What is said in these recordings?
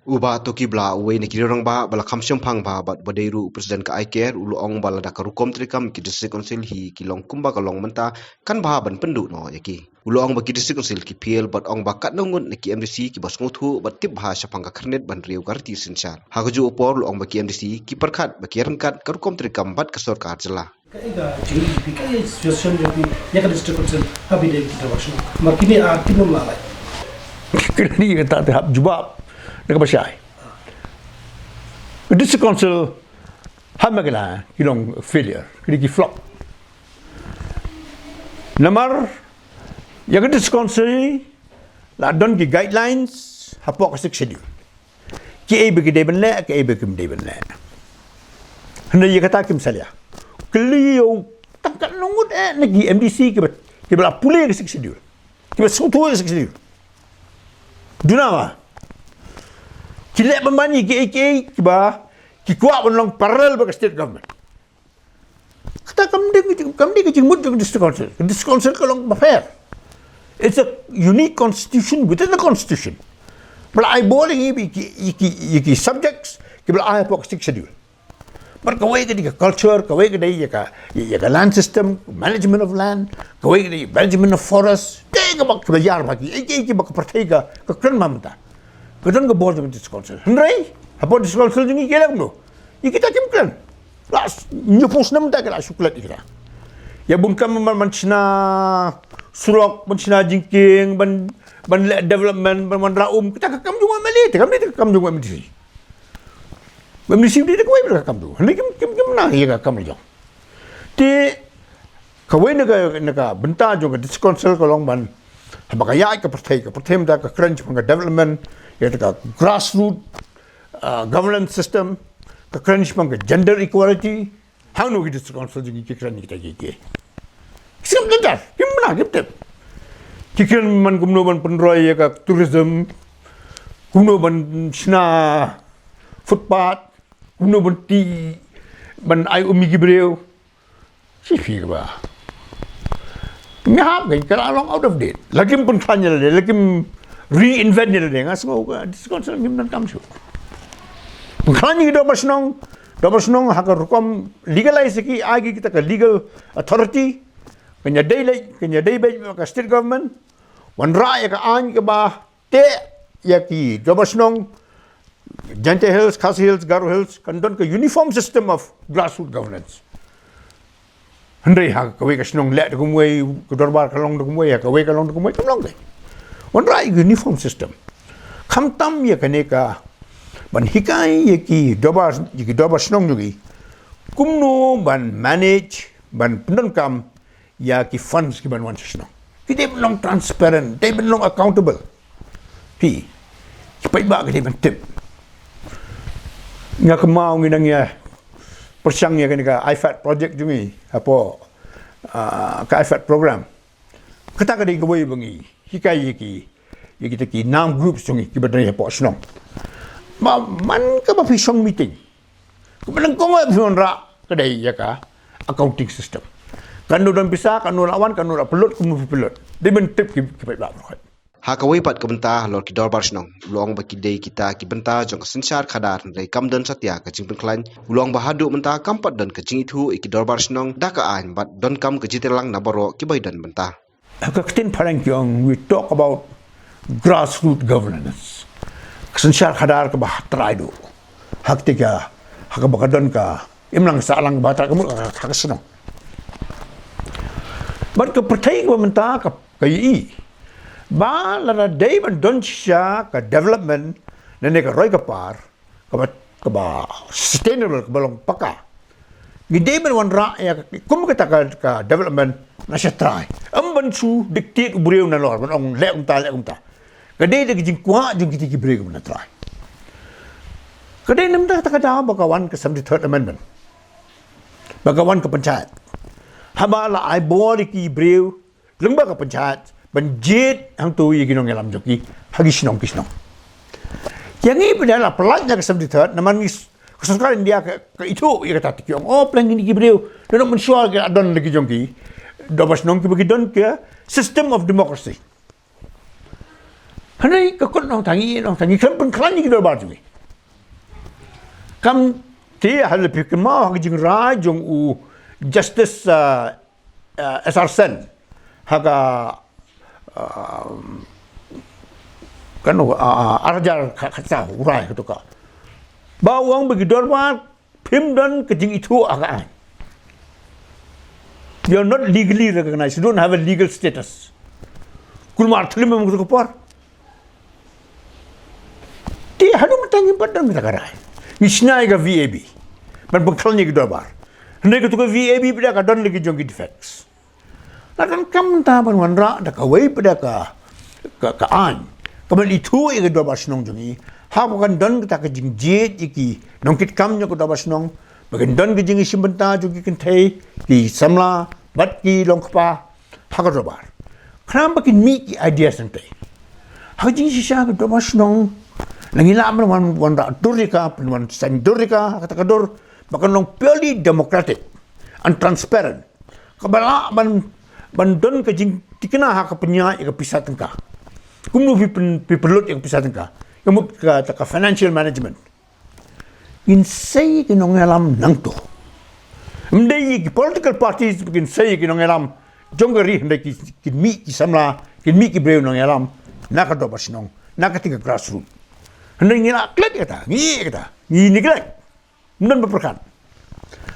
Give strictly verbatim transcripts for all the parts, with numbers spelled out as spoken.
U Bah Toki Blah, uwei na ki rangbah ba la kham shemphang bha bad ba dei ruh u president ka I care, u la ong ba lada ka rukom treikam ki district council hi ki long kumba ka long mynta, kan bha ban pynduh noh ïa ki. U la ong ba ki district council ki fail bad ong ba katno ngut na ki M D C kiba sngewthuh bad tip bha shaphang ka khyrnit ban riew ka riti synshar. Ha kajuh u por u la ong ba ki M D C ki pyrkhat ba ki ryngkat ka rukom treikam bad ka sorkar jylla. Kaei ka jingim phi, kaei suggestion jong phi ïa ka district council haba ïadei bad ki dorbar shnong? Namar kine ar kin ym lah lait. Kine ïa kata te hap jubab na kaba shai. District council ha Meghalaya ki long failure, kine ki flop. Namar ïa ka district council la don ki guidelines hapoh ka Sixth Schedule. Kiei ba ki dei ban leh, kiei ba kim dei ban leh. Hynrei ïa kata kim salia. Kylli ïa u tang katno ngut eh na ki M D C kiba, kiba la pule ka Sixth Schedule, kiba sngewthuh ka Sixth Schedule. Duna ba ki leh ban ban ïa kiei kiei kiba ki kwah ban long parallel bad ka state government. Kata kam dei, kam dei ka jingmut jong ka district council. Ka district council ka long ba fair. It's a unique constitution within the constitution. Ba la ai bor ïa ki, ïa ki, ïa ki subjects kiba la ai hapoh ka Sixth Schedule. Bad kawei ka dei ka culture, kawei ka dei ïa ka, ïa ka land system, management of land, kawei ka dei management of forest. Te kaba, kaba ïar bha ki, ïa ki, ïa kiba ka pyrthei ka, ka kren bha mynta. Ka don ka bor jong ka district council. Hynrei hapoh district council jong ngi ki leh kumno? Ïa kita kim kren. La s-, hynñiewphew snem mynta ki la shu klet ïa kita. Ïa bun kam ban, ban shna surok, ban shna jingkieng, ban, ban leh development, ban, ban wanrah um. Kita ka kam jong u M L A, te kam dei ka kam jong u M D C. U M D C dei ka wei bad ka kam jong u. Hynrei kim, kim, kim na ïa ka kam la jong. Te kawei na ka, na ka bynta jong ka district council ka long ban, haba ka ïaid ka pyrthei, ka pyrthei mynta ka kren shaphang ka development, ïa ka grassroot, uh, governance system, ka kren shaphang ka gender equality. Hangno ki district council jong ngi ki kren kita kiei kiei? Kim tip, kim bna, kim tip. Ki kren man kumno ban pynroi ïa ka tourism, kumno ban shna footpath, kumno ban tih, ban ai um ïa ki briew. Shi phi kaba. Nga hap kein ka la long out of date. La kim pynkhlaiñ ïa lade, la kim reinvent ïa lade, nga sngew ka district council ngim donkam shuh. Pynkhlaiñ ïa ki dorbar shnong, dorbar shnong ha ka rukom legalize ïa ki, ai ïa ki kita ka legal authority. Kan ïadei leh, kan ïadei beit bad ka state government. Wanrah ïa ka aiñ kaba teh ïa ki dorbar shnong, Jaintia Hills, Khasi Hills, Garo Hills, kan don ka uniform system of grassroots governance. Hynrei ha kawei ka shnong leh da kumwei, ka dorbar ka long da kumwei, ha kawei ka long da kumwei, kam long kein. Wanrah ïa ka uniform system. Khamtam ïa kane ka ban hikai ïa ki dorbar, ïa ki dorbar shnong jong ngi kumno ban manage, ban pyndonkam ïa ki funds kiban wan sha shnong. Ki dei ban long transparent, dei ban long accountable. Phi, ki paidbah ki dei ban tip. Nga kynmaw ngi nang ïa pyrshang ïa kane ka IFAD project jong ngi hapoh, ah, ka IFAD program. Kata ka dei kawei ba ngi hikai ïa ki, ïa kita ki NAM groups jong ngi kiba dei hapoh shnong. Ba man kaba phi shong meeting, kaba nyngkong eh phi wanrah ka dei ïa ka accounting system. Katno don pisa, katno la wan, katno la pynlut, kumno phi pynlut. Dei ban tip ki, ki paidbah baroh. Ha kawei pat ka bynta halor ki dorbar shnong, u la ong ba ki dei kita ki bynta jong ka synshar khadar, hynrei kam don satia ka jingpynkhlaiñ. U la ong ba haduh mynta kam pat don ka jingithuh ïa ki dorbar shnong da ka aiñ bad donkam ka jingtreilang na baroh kiba ïadon bynta. Ha ka ktien phareng ki ong, we talk about grassroots governance. Ka synshar khadar kaba trai duh. Ha kti ka, ha kaba ka don ka imlang sahlang ba trai ka mut ha ka shnong. Bad ka pyrthei kaba mynta ka, ka ïohi ba lada dei ban don shisha ka development, lane ka roi ka par kaba, kaba sustainable, kaba long paka, ngi dei ban wanrah ïa ka, kum kata ka, ka development na sha trai. Ym ban shu dictate u briew nalor ban ong leh kumta, leh kumta. Ka dei da ka jingkwah jong kita ki briew kaba na trai. Ka dei namar kata ka daw ba ka wan ka seventy-third amendment, ba ka wan ka panchayat. Haba la ai bor ïa ki briew lyngba ka panchayat ban jied hangto ïa ki nongïalam jong ki ha ki shnong ki shnong. Ïa ngi ba la pyllait na ka seventy-third, namar ngi s-, ka sorkar India ka, ka ithuh ïa kata, te ki ong, oh, pynlong kine ki briew, lada mynshuwa ki la don la ki jong ki dorbar shnong kiba ki don ka system of democracy. Hynrei ka kut nongtang i nongtang i khlem pynkhlaiñ ïa ki dorbar jong i. Kam te ha la phi kynmaw ha ka jingra jong u Justice, ah, ah, S R Sen ha ka, ah, kan u, ah, ah, ar hajar ka, ka sa u rai ka tu ka. Ba u ong ba ki dorbar phim don ka jingithuh ha ka aiñ. You are not legally recognized. You don't have a legal status. Kulmar thlim em ka por. Te haduh mynta ngim pat don kata ka rai. Ngi shna ïa ka V A B ban pynkhlaiñ ïa ki dorbar. Hynrei katu ka V A B pat ka don la ki jong ki defects. La donkam mynta ban wanrah da kawei pat ka, ka, ka aiñ kaban ithuh ïa ki dorbar shnong jong ngi. Haba kan don kata ka jingjied ïa ki nongkitkam jong ka dorbar shnong, ba kan don ka jingïashim bynta jong ki kynthei, ki samla bad ki longkpa ha ka dorbar. Khnang ba kin mih ki ideas nangtei. Ha ka jingshisha ka dorbar shnong, la ngi lah ban wan, wanrah dur ïa ka, ban wan saiñ dur ïa ka ha kata ka dur ba kan long purely democratic and transparent. Kaba lah ban, ban don ka jingthikna ha ka pynïaid ïa ka pisa tyngka. Kumno phi pyn, phi pynlut ïa ka pisa tyngka. Ka mut kata ka financial management. Ngin sei ïa ki nongïalam nangta. Ym dei ïa ki political parties ba kin sei ïa ki nongïalam jong ka ri, hynrei ki, kin mih ki samla, kin mih ki briew nongïalam na ka dorbar shnong, na ka ïing ka grassroots. Hynrei ngi la klet ïa kata, ngi ïeh ïa kata, ngi neglect. Ym don ba pyrkhat.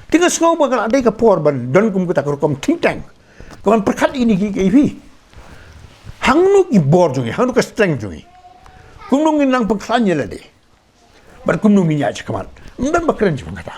Te nga sngew ba ka la dei ka por ban don kum kata ka rukom think tank kaban pyrkhat ïa kine ki, ki, ki. Hangno ki bor jong ngi, hangno ka strength jong ngi. Kumno ngin nang pynkhlaiñ ïa lade. Bad kumno ngin ïaid shakhmat. Ym don ba kren shaphang kata.